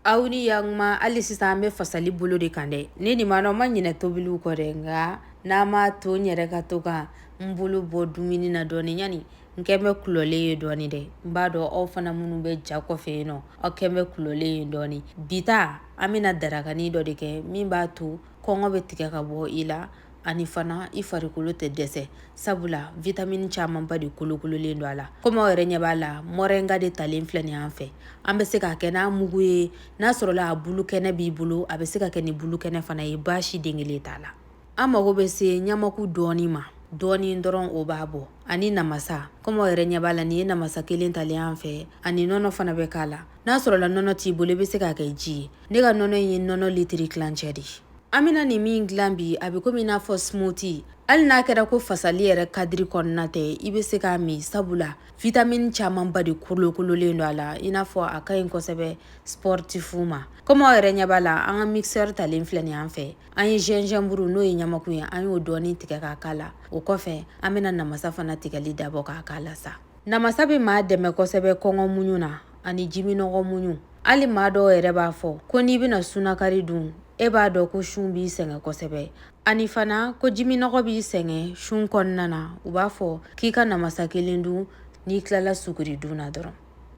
Aw ni yakuma, hali sisan an bɛ fasali bolo de kan dɛ. Ne nin ma dɔn, ma ɲinɛ tobiliw kɔ dɛ, nka n'a m'a to n yɛrɛ ka to ka n bolo bɔ dumuni na dɔɔni, yani n kɛ bɛ kulɔlen ye dɔɔni dɛ. N b'a dɔn aw fana minnu bɛ ja kɔfɛ yen nɔ, aw kɛ bɛ kulɔlen ye dɔɔni. Bi ta, an bɛna darakani dɔ de kɛ min b'a to kɔngɔ bɛ tigɛ ka bɔ i la, ani fana i farikolo tɛ dɛsɛ, sabula vitamini camanba de kolokololen don a la. Komi aw yɛrɛ ɲɛ b'a la, mɔrɛnga de talen filɛ nin an fɛ. An bɛ se k'a kɛ n'a mugu ye, n'a sɔrɔla a bulu kɛnɛ b'i bolo, a bɛ se ka kɛ ni bulu kɛnɛ fana ye, baasi den kelen t'a la. An mago bɛ se ɲamaku dɔɔni ma, dɔɔni dɔrɔn o b'a bɔ, ani namasa. Komi aw yɛrɛ ɲɛ b'a la, nin ye namasa kelen talen an fɛ, ani nɔnɔ fana bɛ k'a la. N'a sɔrɔla nɔnɔ t'i bolo, i bɛ se k'a kɛ ji ye. Ne ka nɔnɔ in ye nɔnɔ litiri tilancɛ de ye. An bɛna nin min dilan bi, a bɛ komi i n'a fɔ smoothie. Hali n'a kɛra ko fasali yɛrɛ kadiri kɔnɔna tɛ, i bɛ se k'a min, sabula vitamini camanba de kolokololen don a la. I n'a fɔ a ka ɲi kosɛbɛ sportifu ma. Komi aw yɛrɛ ɲɛ b'a la, an ka mixeur talen filɛ nin an fɛ. An ye gingembre, n'o ye ɲamaku ye, an y'o dɔɔni tigɛ k'a k'a la. O kɔfɛ, an bɛna namasa fana tigɛli dabɔ k'a k'a la sa. Namasa bɛ maa dɛmɛ kosɛbɛ kɔngɔ muɲu na ani jiminɔgɔ muɲu. Hali maa dɔw yɛrɛ b'a fɔ ko n'i bɛna sunakari dun, e b'a dɔn ko sun b'i sɛgɛn kosɛbɛ, ani fana ko jiminɔgɔ b'i sɛgɛn sun kɔnɔna na, u b'a fɔ k'i ka namasa kelen dun n'i tilala suguri dun na dɔrɔn.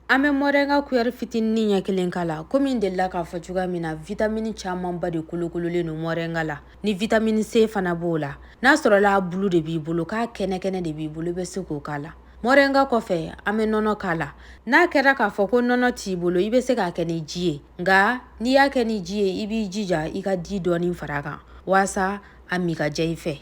An bɛ mɔrɛnga kuyɛri fitinin ɲɛ kelen k'a la. Komi n delila k'a fɔ cogoya min na, vitamini camanba de kolokololen don mɔrɛnga la, ni vitamini C fana b'o la. N'a sɔrɔla a bulu de b'i bolo, k'a kɛnɛkɛnɛ de b'i bolo, i bɛ se k'o k'a la. Mɔrɛnga kɔfɛ, an bɛ nɔnɔ k'a la. N'a kɛra k'a fɔ ko nɔnɔ t'i bolo, i bɛ se k'a kɛ ni ji ye, nka n'i y'a kɛ ni ji ye, i b'i jija i ka ji dɔɔni fara a kan waasa a min ka diya i fɛ.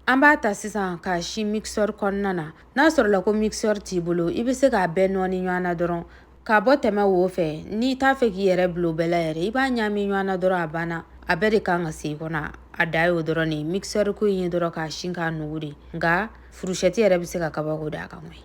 An b'a ta sisan k'a sin mixeur kɔnɔna na. N'a sɔrɔla ko mixeur t'i bolo, i bɛ se k'a bɛɛ nɔɔni ɲɔgɔn na dɔrɔn k'a bɔ tɛmɛ wo fɛ. N'i t'a fɛ k'i yɛrɛ bila o bɛɛ la yɛrɛ, i b'a ɲaami ɲɔgɔn na dɔrɔn, a banna. A bɛɛ de kan ka se i kɔnɔ, a da y'o dɔrɔn de ye. Mixeur ko in ye dɔrɔn k'a sin k'a nugu de, nka furushɛti yɛrɛ bɛ se ka kabako d'a kan koyi.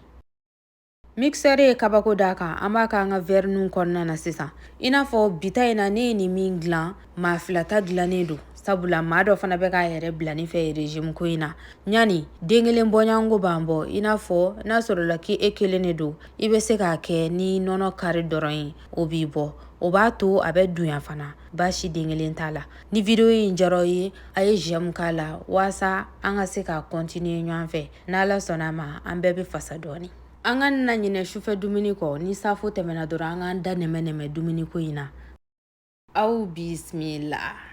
Mixeur ye kabako d'a kan. An b'a k'an ka verre kɔnɔna na sisan. I n'a fɔ bi ta in na, ne ye nin min dilan, maa fila ta dilannen don, sabula maa dɔ fana bɛ k'a yɛrɛ bila ne fɛ régime ko in na. Ɲani den kelen bɔɲɔgɔnko b'an bɔ. I n'a fɔ n'a sɔrɔla k'e kelen de don, i bɛ se k'a kɛ ni nɔnɔ kari dɔrɔn ye, o b'i bɔ. O b'a to a bɛ dunya fana, baasi den kelen t'a la. Ni video in diyara aw ye, a ye j'aime k'a la waasa an ka se k'a continuer ɲɔgɔn fɛ. N'Ala sɔnna a ma, an bɛɛ bɛ fasa dɔɔni. An ka na ɲinɛ sufɛ dumuni kɔ. Ni safo tɛmɛna dɔrɔn, an k'an da nɛmɛ nɛmɛ dumuni ko in na. Aw bisimila.